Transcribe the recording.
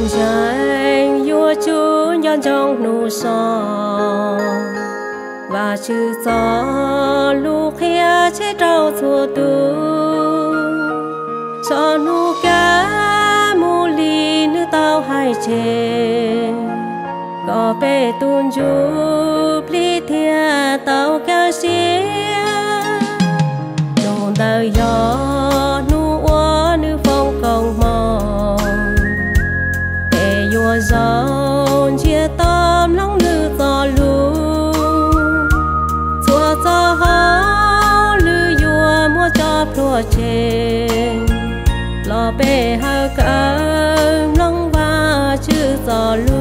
Ntseeg yuav tsum nco ntsoov hnub so, Vajtswv txoj lus qhia tsheb rau txhua tus. Txog hnub kaj mus li nws tau hais tseg, kom peb tus ntsuj plig thiaj tau kaj siab. Hnub ntawd yog hnub uas nws foom koob hmoov, peb yuav zoo ntsiag to mloog nws txoj lus. Txhua txoj hauj lwm yuav muaj cov pluag tseg, los peb hawm kawm mloog Vajtswv txoj lus.